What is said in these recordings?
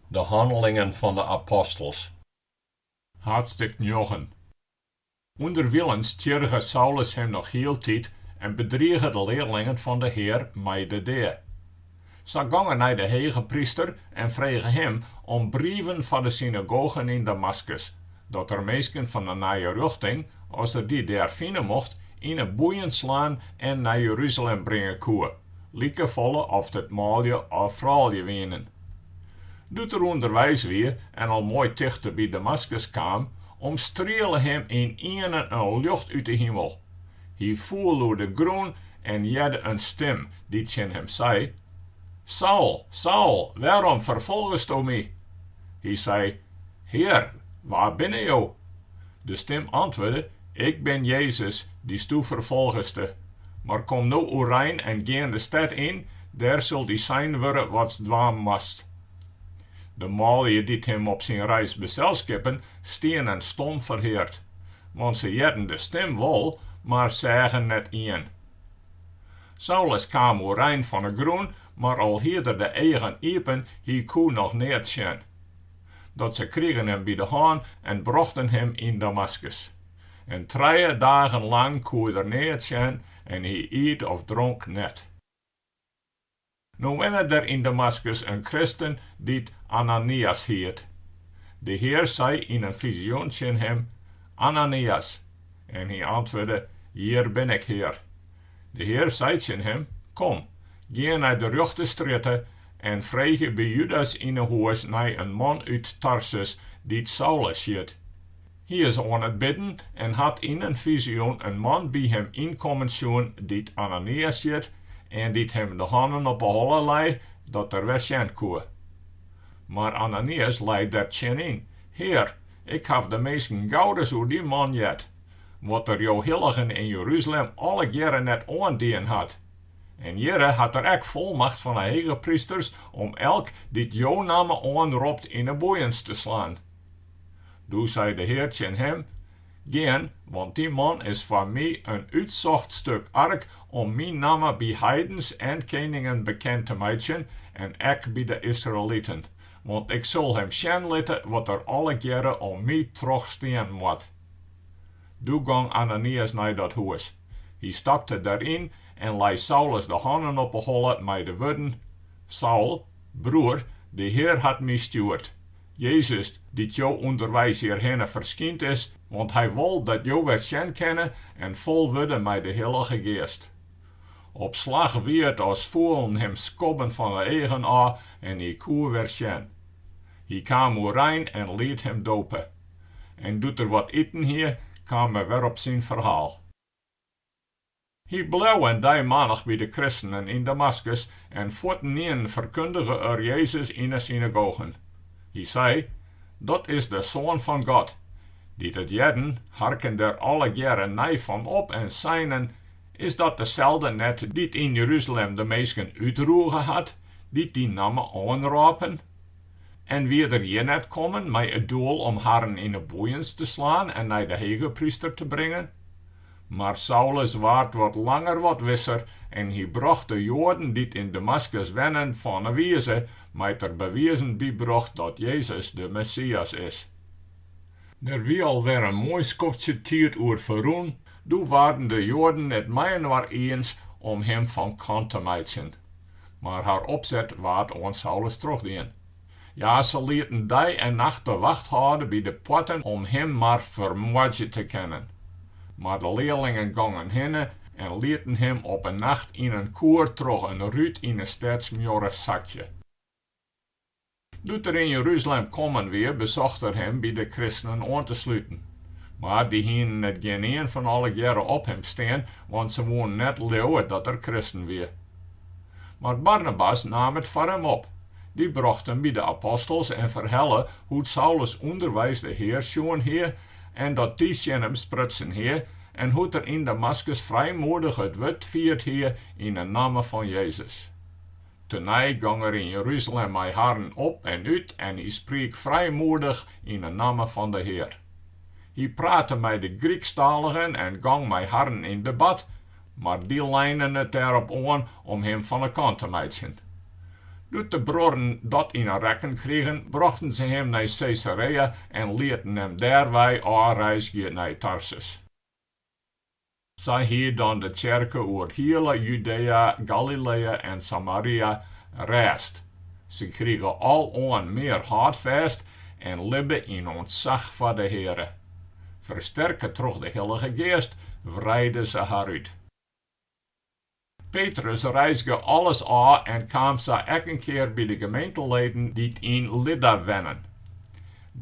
De Hannelingen fan de Apostels. Haadstik njoggen. Underwilens tjirge Saulus him noch hieltyd en bedrige de learlingen fan de Hear mei de dea. Sa gong er nei de hegepryster en frege him om brieven foar de synagogen yn Damaskus, dat er minsken fan de Nije Rjochting, as er dy dêr fine mocht, yn 'e boeien slaan en nei Jeruzalem bringe koe, likefolle oft it manlju of froulju wienen. Doe't er ûnderweis wie en al moai tichteby Damaskus kaam, omstriele him ynienen in ljocht út 'e himel. Hy foel oer de grûn en hearde in stim dy't tsjin him sei, Saul, Saul, wêrom ferfolgesto my? Hy sei, Hear, wa binne jo? De stim antwurde, Ik bin Jezus, dysto ferfolgeste. Mar kom no oerein en gean de stêd yn, dêr sil dy sein wurde watst dwaan moatst. De manlju dy't him op syn reis beselskippen, stienen stom ferheard, want se hearden de stim wol, mar seagen net ien. Saulus kaam oerein fan 'e grûn, mar al hied er de eagen iepen, hy koe noch neat sjen. Dat se krigen him by de hân en brochten him yn Damaskus. En trije dagen lang koe er neat sjen en hy iet of dronk net. No wenne der yn Damaskus in kristen dy't Ananias hiet. De Hear sei yn in fizioen tsjin him, Ananias! En hy antwurde, Hjir bin ik, Hear. De Hear sei tsjin him, Kom, gean nei de rjochte strjitte en freegje by Judas yn 'e hûs nei in man út Tarsus dy't Saulus hjit. Hy is oan it bidden en hat yn in fizioen in man by him ynkommen sjoen dy't Ananias hjit en dy't him de hannen op 'e holle lei, dat er wer sjen koe. Mar Ananias lei der tsjinyn, Hear, ik haw de minsken gauris oer dy man heard, wat er jo hilligen yn Jeruzalem allegearre net oandien hat. En hjirre hat er ek folmacht fan 'e hegeprysters om elk dy't jo namme oanropt yn 'e boeiens te slaan. Doe sei de Hear tsjin him, Gean, want dy man is foar my in útsocht stuk ark om myn namme by heidens en keningen bekend te meitsjen en ek by de Israeliten, want ik sil him sjen litte wat er allegearre om my trochstean moat. Doe gong Ananias nei dat hûs. Hy stapte deryn en lei Saulus de hannen op 'e holle mei de wurden, Saul, broer, de Hear hat my stjoerd, Jezus, dy't jo ûnderweis hjirhinne ferskynd is, want hy wol dat jo wer sjen kinne en fol wurde mei de Hillige Geast. Op slach wie it as foelen him skobben fan 'e eagen ôf en hy koe wer sjen. Hy kaam oerein en liet him dope. En doe't er wat iten hie, kaam er wer op syn ferhaal. Hy bleau in deimannich by de kristenen yn Damaskus en fuortenienen ferkundige er Jezus yn 'e synagogen. Hy sei, Dat is de Soan fan God. Dy't it hearden, harken der allegearre nij fan op en seinen, Is dat deselde net dy't yn Jeruzalem de minsken útroege hat, dy't dy namme oanrôpen? En wie er hjir net kommen mei it doel om harren yn 'e boeiens te slaan en nei de hegepryster te bringen? Mar Saulus waard wat langer wat wisser en hy brocht de Joaden dy't yn Damaskus wennen fan 'e wize, mei't er bewizen bybrocht dat Jezus de Messias is. Der wie al wer in moai skoftsje tiid oer ferrûn, doe waarden de Joaden it mei-inoar iens om him fan kant te meitsjen. Mar har opset waard oan Saulus trochdien. Ja, se lieten dei en nacht de wacht hâlde by de poarten om him mar fermoardzje te kinnen. Mar de learlingen gongen hinne en lieten him op in nacht yn in koer troch in rút yn 'e stedsmuorre sakje. Doe't er yn Jeruzalem kommen wie, besocht er him by de kristenen oan te sluten. Mar dy hienen it gjinien fan allegearre op him stean, want se woenen net leauwe dat er kristen wie. Mar Barnabas naam it foar him op. Dy brocht him by de apostels en ferhelle hoe't Saulus ûnderweis de Hear sjoen hie en dat dy tsjin him sprutsen hie en hoe't er yn Damaskus frijmoedich it wurd fierd hie yn 'e namme fan Jezus. Tenei gong er yn Jeruzalem mei harren op en út en hy spriek frijmoedich yn 'e namme fan de Hear. Hy prate mei de Gryksktaligen en gong mei harren yn debat, mar dy leinen it derop oan om him fan 'e kant te meitsjen. Doe't de bruorren dat yn 'e rekken krigen, brochten se him nei Sesaréa en lieten him dêrwei ôfreizgje nei Tarsus. Sa hie dan de tsjerke oer hiele Judéa, Galiléa en Samaria rêst. Se krige aloan mear hâldfêst en libbe yn ûntsach foar de Heare. Fersterke troch de Hillige Geast wreide se har út. Petrus reizge alles ôf en kaam sa ek in kear by de gemeenteleden dy't yn Lidda wennen.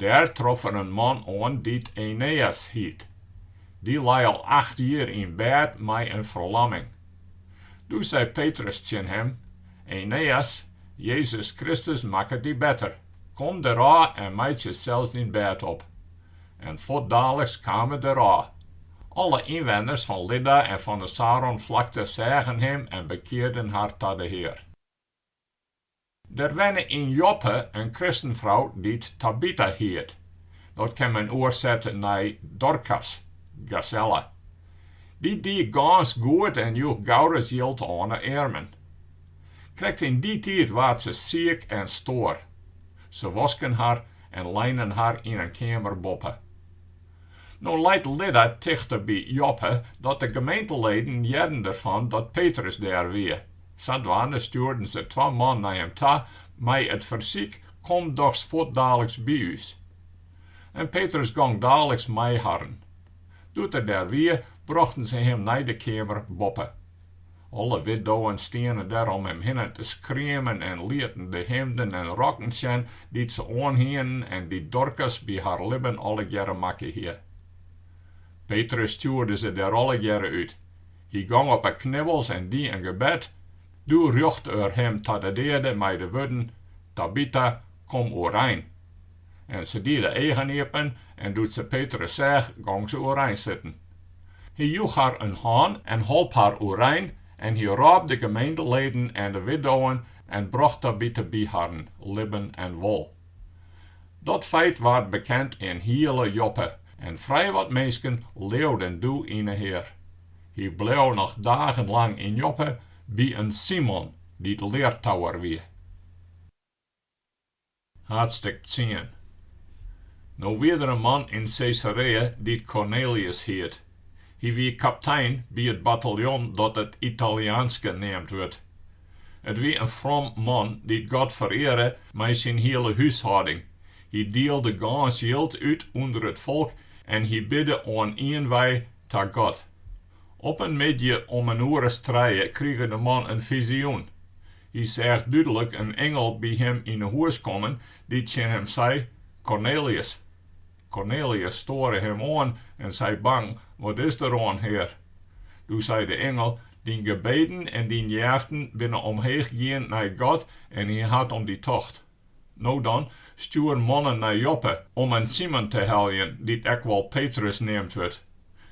Dêr trof er in man oan dy't Enéas hiet. Dy lei al acht jier yn bêd mei in ferlamming. Doe sei Petrus tsjin him, Enéas, Jezus Kristus makket dy better. Kom derôf en meitsje sels dyn bêd op. En fuortdaliks kaam er derôf. Alle ynwenners fan Lidda en fan 'e Saronflakte seagen him en bekearden har ta de Hear. Der wenne yn Joppe in kristenfrou dy't Tabita hiet. Dat kin men oersette nei Dorkas, gazelle. Dy die gâns goed en joech gauris jild oan 'e earmen. Krekt yn dy tiid waard se siik en stoar. Se wosken har en leinen har yn in keamer boppe. No leit Lidda tichter by Joppe, dat de gemeenteleden hearden derfan dat Petrus dêr wie. Sadwaande stjoerden se twa man nei him ta mei it fersyk, Kom dochs fuortdaliks by ús. En Petrus gong daliks mei harren. Doe't er dêr wie, brochten se him nei de keamer boppe. Alle widdowen stiene der om him hinne te skriemen en lieten de himden en rokken sjen dy't se oan hienen en dy't Dorkas by har libben allegearre makke hie. Petrus stjoerde se der allegearre út. Hy gong op 'e knibbels en die in gebed. Doe rjochte er him ta de deade mei de wurden, Tabita, kom oerein. En se die de eagen iepen en doe't se Petrus seach, gong se oerein sitten. Hy joech har in hân en holp har oerein en hy rôp de gemeenteleden en de widdowen en brocht Tabita by harren, libben en wol. Dat feit waard bekend yn hiele Joppe en frij wat minsken leauden doe yn 'e Hear. Hy bleau noch dagenlang yn Joppe by in Simon, dy't leartouwer wie. Haadstik tsien. No wie der in man yn Sesaréa dy't Kornelius hiet. Hy wie kaptein by it bataljon dat it Italiaanske neamd wurdt. It wie in from man dy't God fereare mei syn hiele húshâlding. Hy dielde gâns jild út ûnder it folk en hy bidde oanienwei ta God. Op in middei om in oer as trije krige de man in fizioen. Hy seach dúdlik in ingel by him yn 'e hûs kommen, dy't tsjin him sei, Kornelius. Kornelius stoare him oan en sei bang, Wat is der oan, Hear? Doe sei de ingel, Dyn gebeden en dyn jeften binne omheech gien nei God en hy hat om dy tocht. No dan, stjoer mannen nei Joppe om in Simon te heljen, dy't ek wol Petrus neamd wurdt.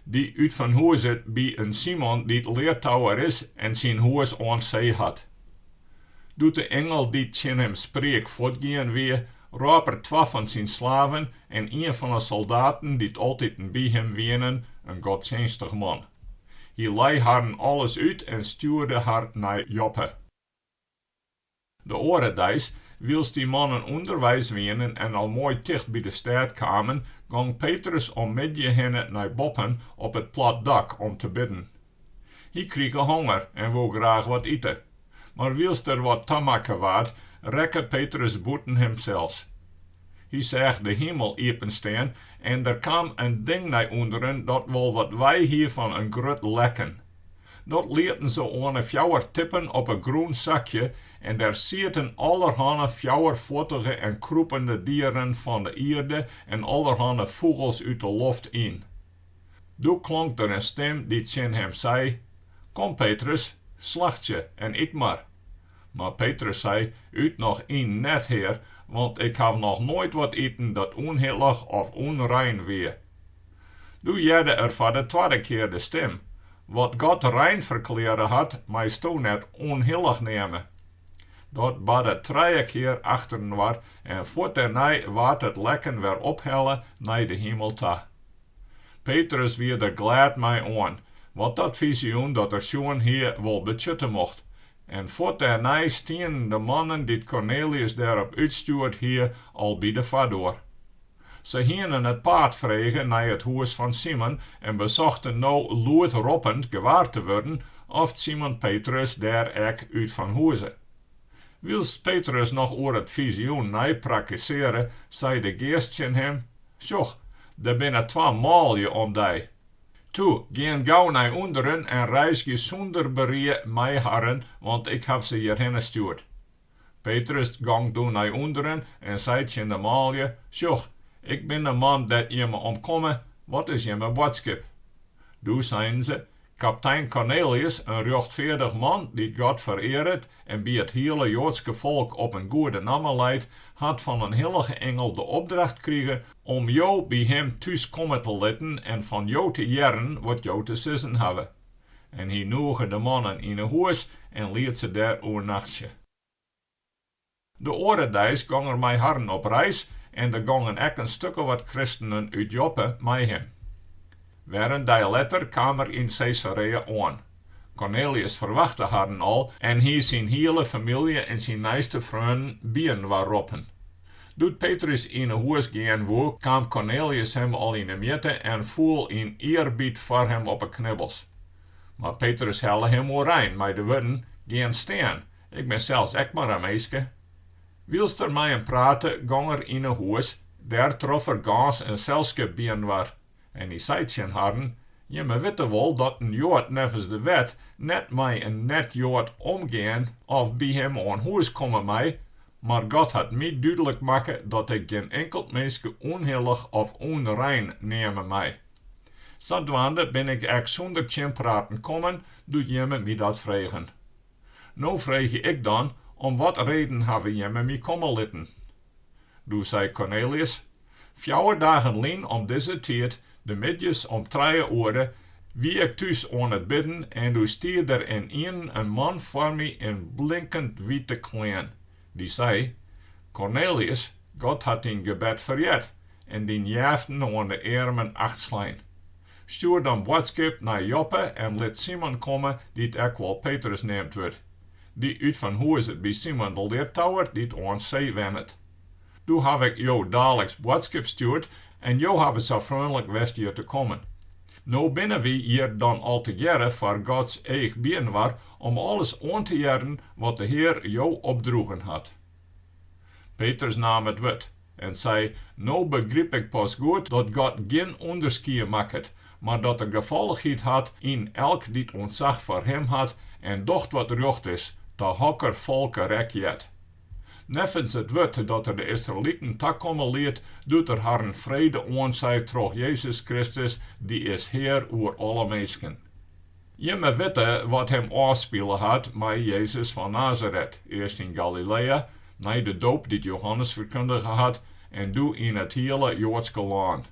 Dy útfanhûzet by in Simon dy't leartouwer is en syn hûs oan see hat. Doe't de ingel dy't tsjin him spriek fuortgien wie, rôp er twa fan syn slaven en ien fan 'e soldaten dy't altiten by him wienen, in godstsjinstich man. Hy lei harren alles út en stjoerde har nei Joppe. De oare deis, wylst dy mannen ûnderweis wienen en al moai ticht by de stêd kamen, gong Petrus om middei hinne nei boppen op it plat dak om te bidden. Hy krige honger en woe graach wat ite. Mar wylst der wat tamakke waard, rekke Petrus bûten himsels. Hy seach de himel iepenstean en der kaam in ding nei ûnderen dat wol wat wei hie fan in grut lekken. Dat lieten se oan 'e fjouwer tippen op 'e grûn sakje en der sieten allerhanne fjouwerfuottige en krûpende dieren fan de ierde en allerhanne fûgels út de loft yn. Doe klonk der in stim dy't tsjin him sei, Kom, Petrus, slachtsje en yt mar. Mar Petrus sei, Ut noch yn net, Hear, want ik haw noch noait wat iten dat ûnhillich of ûnrein wie. Doe hearde er foar de twadde kear de stim, Wat God rein ferklearre hat, meisto net ûnhillich neame. Dat barde trije kear achterinoar en fuort dêrnei waard it lekken wer ophelle nei de himel ta. Petrus wie der glêd mei oan, wat dat fizioen dat er sjoen hie wol betsjutte mocht. En fuort dêrnei stienen de mannen dy't Kornelius dêrop útstjoerd hie al by de foardoar. Se hienen it paad frege nei it hûs fan Simon en besochten no lûd roppend gewaar te wurden oft Simon Petrus dêr ek útfanhûze. Wylst Petrus noch oer it fizioen neiprakkesearre, sei de Geast tsjin him, Sjoch, der binne twa manlju om dy. Toe, gean gau nei ûnderen en reizgje sûnder berie mei harren, want ik haw se hjirhinne stjoerd. Petrus gong doe nei ûnderen en sei tsjin de manlju, Sjoch, ik bin de man dêr't jimme om komme, wat is jimme boadskip? Doe seinen se, Kaptein Kornelius, in rjochtfeardich man dy't God ferearet en by it hiele Joadske folk op in goede namme leit, hat fan in hillige ingel de opdracht krige om jo by him thús komme te litten en fan jo te hearren wat jo te sizzen hawwe. En hy noege de mannen yn 'e hûs en liet se dêr oernachtsje. De oare deis gong er mei harren op reis en der gongen ek in stuk of wat kristenen út Joppe mei him. Wer in dei letter kaam er yn Sesaréa oan. Kornelius ferwachte harren al en hie syn hiele famylje en syn neiste freonen byinoar roppen. Doe't Petrus yn 'e hûs gean woe, kaam Kornelius him al yn 'e mjitte en foel yn earbied foar him op 'e knibbels. Mar Petrus helle him oerein mei de wurden, Gean stean, ik bin sels ek mar in minske. Wylst er mei him prate, gong er yn 'e hûs, dêr trof er gâns in selskip byinoar. En hy sei tsjin harren, Jimme witte wol dat in Joad neffens de wet net mei in net-Joad omgean of by him oan hûs komme mei, mar God hat my dúdlik makke dat ik gjin inkeld minske ûnhillich of ûnrein neame mei. Sadwaande bin ik ek sûnder tsjinpraten kommen doe't jimme my dat fregen. No freegje ik dan, om wat reden hawwe jimme my komme litten? Doe sei Kornelius, Fjouwer dagen lyn om dizze tiid, de middeis om trije oere, wie ik thús oan it bidden en doe stie der ynienen in man foar my yn blinkend wite klean. Dy sei, Kornelius, God hat dyn gebed ferheard en dyn jeften oan de earmen achtslein. Stjoer dan boadskip nei Joppe en lit Simon komme, dy't ek wol Petrus neamd wurdt. Dy útfanhûzet by Simon de leartouwer dy't oan see wennet. Doe haw ik jo daliks boadskip stjoerd en jo hawwe sa freonlik west hjir te kommen. No binne wy hjir dan altegearre foar Gods each byinoar om alles oan te hearren wat de Hear jo opdroegen hat. Petrus naam it wurd en sei, No begryp ik pas goed dat God gjin ûnderskie makket, mar dat Er gefallichheid hat yn elk dy't ûntsach foar Him hat en docht wat rjocht is, ta hokker folk er ek heart. Neffens it wurd dat Er de Israeliten takomme liet doe't Er harren frede oansei troch Jezus Kristus, dy is Hear oer alle minsken. Jimme witte wat him ôfspile hat mei Jezus fan Nazaret, earst yn Galiléa, nei de doop dy't Johannes ferkundige hat, en doe yn it hiele Joadske lân.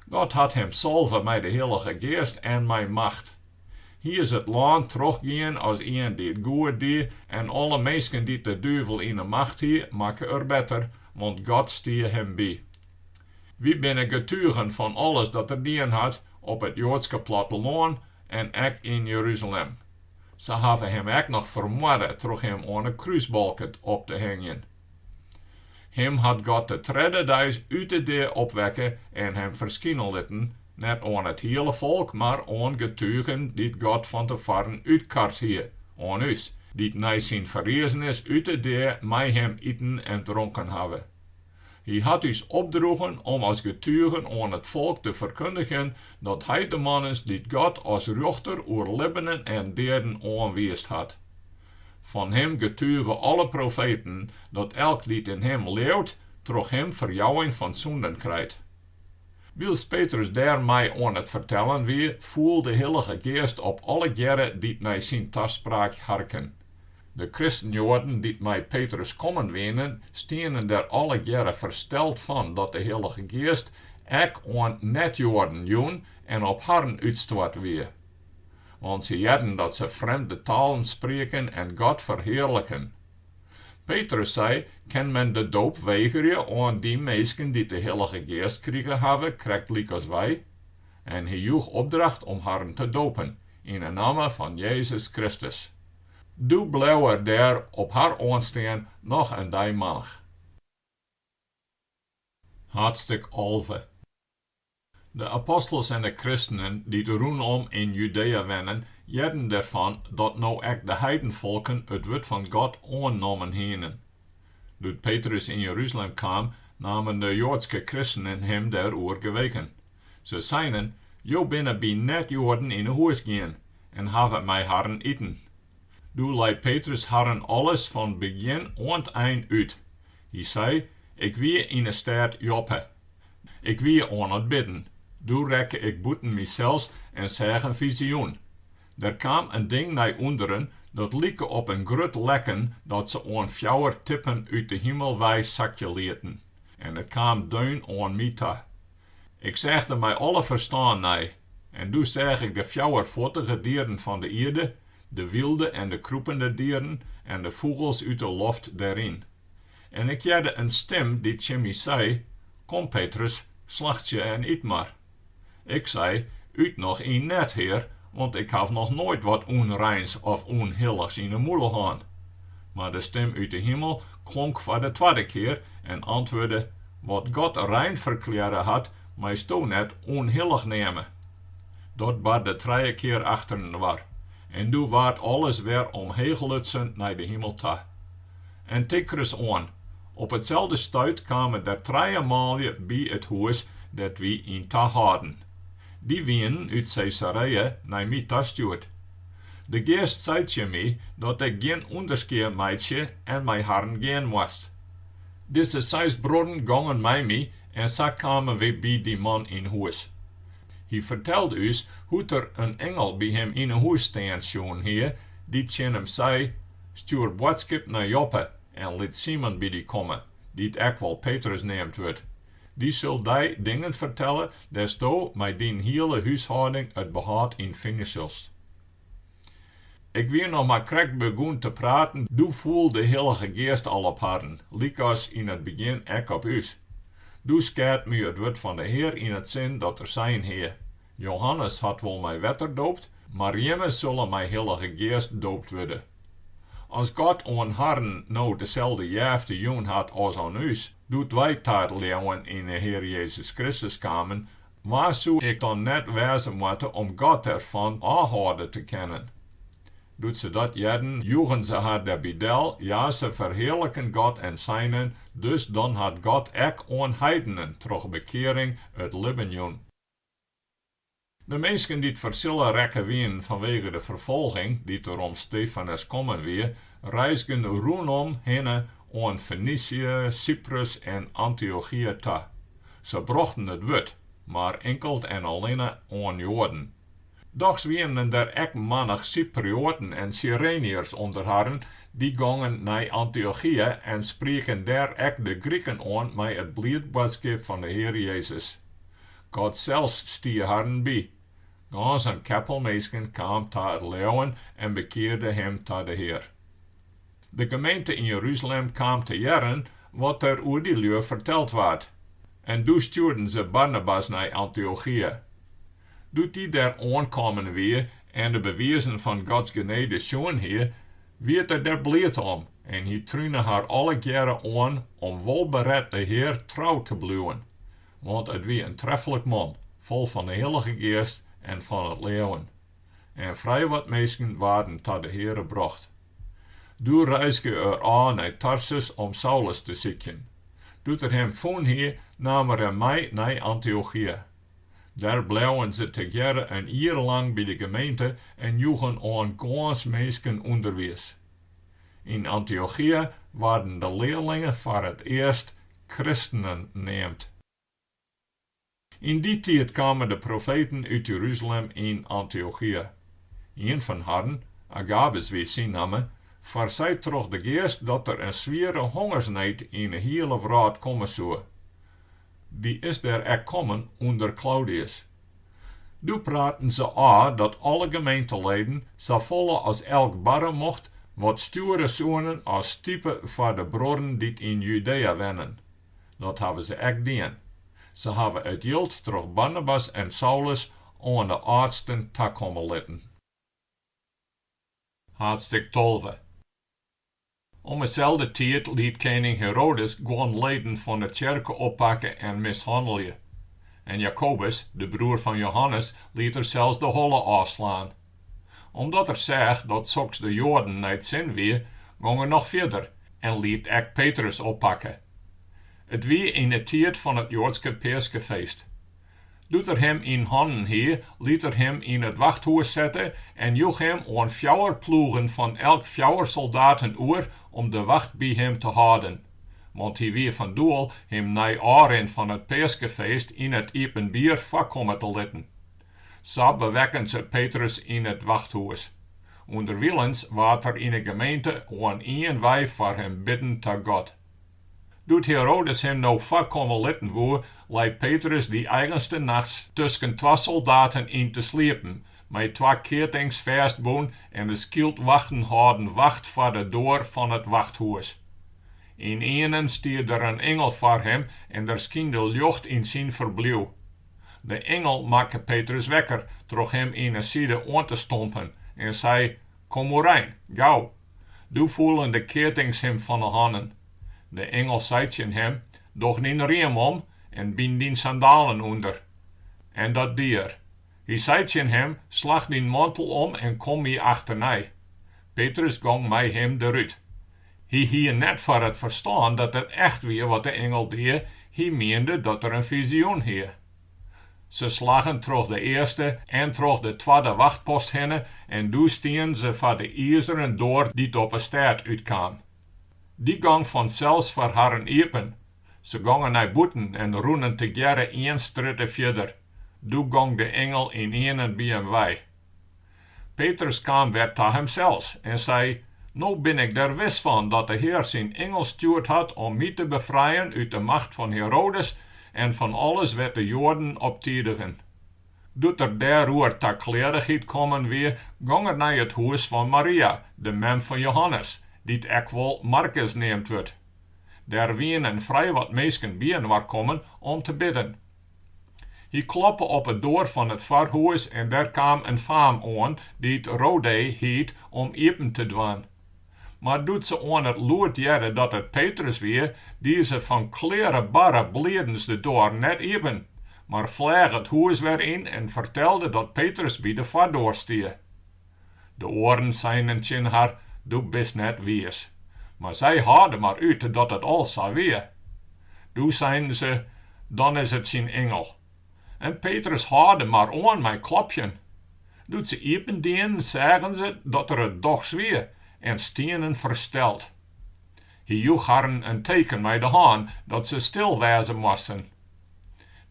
God hat him salve mei de Hillige Geast en mei macht. Hy is it lân trochgien as ien dy't goed die en alle minsken dy't de duvel yn 'e macht hie, makke er better, want God stie him by. Wy binne getugen fan alles dat er dien hat op it Joadske plattelân en ek yn Jeruzalem. Se hawwe him ek noch fermoarde troch him oan 'e krúsbalke op te hingjen. Him hat God de tredde deis út 'e dea opwekke en him ferskine litten, net oan it hiele folk, mar oan getugen dy't God fan tefoaren útkard hie, oan ús, dy't nei syn ferrizenis út 'e dea mei him iten en dronken hawwe. Hy hat ús opdroegen om as getugen oan it folk te ferkundigjen dat hy de man is dy't God as rjochter oer libbenen en deaden oanwiisd hat. Fan him getuge alle profeten dat elk dy't yn him leaut, troch him ferjouwing fan sûnden krijt. Wylst Petrus dêrmei oan it fertellen wie, foel de Hillige Geast op allegearre dy't nei syn taspraak harken. De kristenjoaden dy't mei Petrus kommen wienen, stienen der allegearre fersteld fan dat de Hillige Geast ek oan net-Joaden jûn en op harren útstoart wie. Want se hearden dat se frjemde talen sprieken en God ferhearliken. Petrus sei, Kin men de doop wegerje oan dy minsken dy't de Hillige Geast krige hawwe, krekt lykas wy? En hy joech opdracht om harren te dopen, yn 'e namme fan Jezus Kristus. Doe bleau er dêr op har oanstean noch in deimannich. Haadstik 11. De apostels en de kristenen dy't rûnom yn Judéa wennen, hearden derfan dat no ek de heidenfolken it wurd fan God oannommen hienen. Doe't Petrus yn Jeruzalem kaam, namen de Joadske kristenen him dêroer geweken. Se seinen, Jo binne by net-Joaden yn 'e hûs gien en hawwe mei harren iten. Doe lei Petrus harren alles fan begjin oant ein út. Hy sei, Ik wie yn 'e stêd Joppe. Ik wie oan it bidden. Doe rekke ik bûten mysels en seach in fizioen. Der kaam in ding nei ûnderen dat like op in grut lekken dat se oan fjouwer tippen út de himel wei sakje lieten, en it kaam deun oan my ta. Ik seach der mei alle ferstân nei, en doe seach ik de fjouwerfuottige dieren fan de ierde, de wylde en de krûpende dieren en de fûgels út de loft deryn. En ik hearde in stim dy't tsjin my sei, Kom, Petrus, slachtsje en yt mar. Ik sei, Ut noch yn net, Hear, want ik haw noch noait wat ûnreins of ûnhillichs yn 'e mûle hân. Mar de stim út 'e himel klonk foar de twadde kear en antwurde, Wat God rein ferklearre hat, meisto net ûnhillich neame. Dat barde trije kear achterinoar, en doe waard alles wer omheechlutsen nei de himel ta. En tink ris oan, op itselde stuit kamen der trije manlju by it hûs dêr't wy yn tahâlden. Dy wienen út Sesareä nei my tastjoerd. De Geast sei tsjin my dat ik gjin ûnderskie meitsje en mei harren gean moast. Dizze seis bruorren gongen mei my en sa kamen wy by dy man yn hûs. Hy fertelde ús hoe't er in ingel by him yn 'e hûs stean sjoen hie, dy't tsjin him sei, Stjoer boadskip nei Joppe en lit Simon by dy komme, dy't ek wol Petrus neamd wurdt. Dy sil dy dingen fertelle dêr'tsto mei dyn hiele húshâlding it behâld yn fine silst. Ik wie noch mar krekt begûn te praten, doe foel de Hillige Geast al op harren, lykas yn it begjin ek op ús. Doe skeat my it wurd fan de Hear yn it sin dat Er sein hie, Johannes hat wol mei wetter doopt, mar jimme sulle mei Hillige Geast doopt wurde. As God oan harren no deselde jefte jûn hat as oan ús, doe't wy ta it leauwen yn 'e Hear Jezus Kristus kamen, wa soe ik dan net wêze moatte om God derfan ôfhâlde te kinnen? Doe't se dat hearden, joegen se har derby del, ja, se ferhearliken God en seinen, Dus dan hat God ek oan heidenen troch bekearing it libben jûn. De minsken dy't fersille rekke wienen fanwege de ferfolging dy't der om Stefanus kommen wie, reizgen rûnom hinne oan Fenisië, Syprus en Antiochië ta. Se brochten it wurd, mar inkeld en allinne oan Joaden. Dochs wienen der ek mannich Syprioaten en Syreniërs ûnder harren, dy gongen nei Antiochië en sprieken dêr ek de Griken oan mei it bliid boadskip fan de Hear Jezus. God sels stie harren by. Gâns in keppel minsken kaam ta it leauwen en bekearde him ta de Hear. De gemeente yn Jeruzalem kaam te hearren wat der oer dy lju ferteld waard, en doe stjoerden se Barnabas nei Antiochië. Doe't dy dêr oankommen wie en de bewizen fan Gods genede sjoen hie, wied er der bliid om en hy trune har allegearre oan om wolberet de Hear trou te bliuwen. Want it wie in treflik man, fol fan de Hillige Geast en fan it leauwen. En frij wat minsken waarden ta de Heare brocht. Doe reizge er ôf nei Tarsus om Saulus te sykjen. Doe't er him fûn hie, naam er him mei nei Antiochië. Dêr bleauwen se tegearre in jier lang by de gemeente en joegen oan gâns minsken ûnderwiis. Yn Antiochië waarden de learlingen foar it earst kristenen neamd. Yn dy tiid kamen de profeten út Jeruzalem yn Antiochië. Ien fan harren, Agabus wie syn namme, foarsei troch de Geast dat der in swiere hongersneed yn 'e hiele wrâld komme soe. Dy is der ek kommen ûnder Klaudius. Doe praten se ôf dat alle gemeenteleden, safolle as elk barre mocht, wat stjoere soenen as stipe foar de bruorren dy't yn Judea wennen. Dat hawwe se ek dien. Se hawwe it jild troch Barnabas en Saulus oan de âldsten takomme litten. Haadstik 12. Om 'e selde tiid liet kening Herodes guon leden fan 'e tsjerke oppakke en mishannelje. En Jakobus, de broer fan Johannes, liet er sels de holle ôfslaan. Omdat er seach dat soks de Joaden nei 't sin wie, gong er noch fierder en liet ek Petrus oppakke. It wie yn 'e tiid fan it Joadske Peaskefeest. Doe't er him yn hannen hie, liet er him yn it wachthûs sette en joech him oan fjouwer ploegen fan elk fjouwer soldaten oer om de wacht by him te hâlden, want hy wie fan doel him nei ôfrin fan it Peaskefeest yn it iepenbier foarkomme te litten. Sa bewekken se Petrus yn it wachthûs. Underwilens waard der yn 'e gemeente oan ien wei foar him bidden ta God. Doe't Herodes him no foarkomme litten woe, lei Petrus dy eigenste nachts tusken twa soldaten yn te sliepen, mei twa keattings fêstbûn en de skyldwachten hâlden wacht foar de doar fan it wachthûs. Ynienen stie der in ingel foar him en der skynde ljocht yn syn ferbliuw. De ingel makke Petrus wekker troch him yn 'e side oan te stompen en sei, Kom oerein, gau! Doe foelen de keattings him fan 'e hannen. De ingel sei tsjin him, Doch dyn riem om en byn dyn sandalen ûnder. En dat die er. Hy sei tsjin him, Slach dyn mantel om en kom my achternei. Petrus gong mei him derút. Hy hie net foar it ferstân dat it echt wie wat de ingel die, hy miende dat er in fizioen hie. Se slaggen troch de earste en troch de twadde wachtpost hinne en doe stienen se foar de izeren doar dy't op 'e stêd útkaam. Dy gong fansels foar harren iepen. Se gongen nei bûten en rûnen tegearre ien strjitte fierder. Doe gong de ingel ynienen by him wei. Petrus kaam wer ta himsels en sei, No bin ik der wis fan dat de Hear syn ingel stjoerd hat om my te befrijen út de macht fan Herodes en fan alles wêr't de Joaden op tidigen. Doe't er dêroer ta klearrichheid kommen wie, gong er nei it hûs fan Maria, de mem fan Johannes, dy't ek wol Markus neamd wurdt. Dêr wienen frijwat minsken byinoar kommen om te bidden. Hy kloppe op 'e doar fan it foarhûs en der kaam in faam oan, dy't Rode hiet, om iepen te dwaan. Mar doe't se oan it lûd hearde dat it Petrus wie, die se fan klearebarre blidens de doar net iepen, mar fleach it hûs wer yn en fertelde dat Petrus by de foardoar stie. De oaren seinen tsjin har, Do bist net wiis. Mar sy hâlde mar út dat it al sa wie. Doe seinen se, Dan is it syn ingel. En Petrus hâlde mar oan mei klopjen. Doe't se iepen dienen, seagen se dat er it dochs wie en stienen fersteld. Hy joech harren in teken mei de hân dat se stil wêze moasten.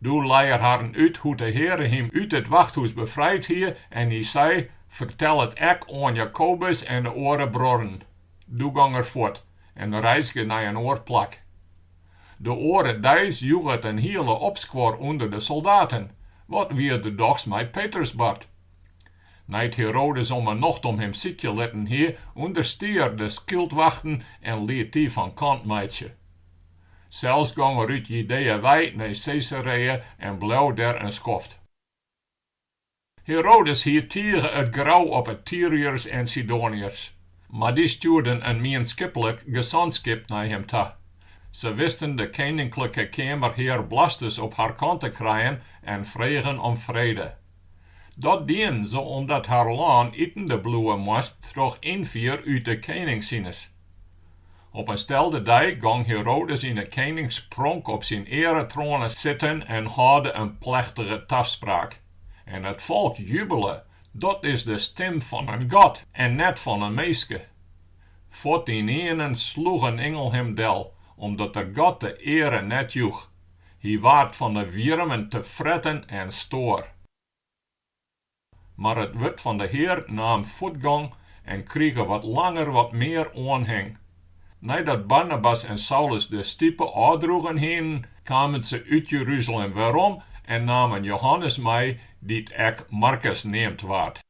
Doe lei er harren út hoe't de Heare him út it wachthûs befrijd hie en hy sei, Fertel it ek oan Jakobus en de oare bruorren. Doe gong er fuort en reizge nei in oar plak. De oare deis joech it in hiele opskuor ûnder de soldaten, wat wie der dochs mei Petrus bard? Nei't Herodes om 'e nocht om him sykje litten hie, ûnderstie er de skyldwachten en liet dy fan kant meitsje. Sels gong er út Judea wei nei Sesareä en bleau dêr in skoft. Herodes hie tige it grou op 'e Tyriërs en Sidoaniërs, mar dy stjoerden in mienskiplik gesantskip nei him ta. Se wisten de keninklike keamerhear Blastus op har kant te krijen en fregen om frede. Dat dienen se omdat har lân itende bliuwe moast troch ynfier út de kening sines. Op in stelde dei gong Herodes yn 'e keningspronk op syn earetroane sitten en hâlde in plechtige taspraak. En it folk jubele, Dat is de stim fan in god en net fan in minske. Fuort ynienen sloech in ingel him del, omdat er God de eare net joech. Hy waard fan 'e wjirmen te fretten en stoar. Mar it wurd fan de Hear naam fuortgong en krige wat langer wat mear oanhing. Neidat Barnabas en Saulus de stipe ôfdroegen hienen, kamen se út Jeruzalem werom en namen Johannes mei, dy't ek Markus neamd waard.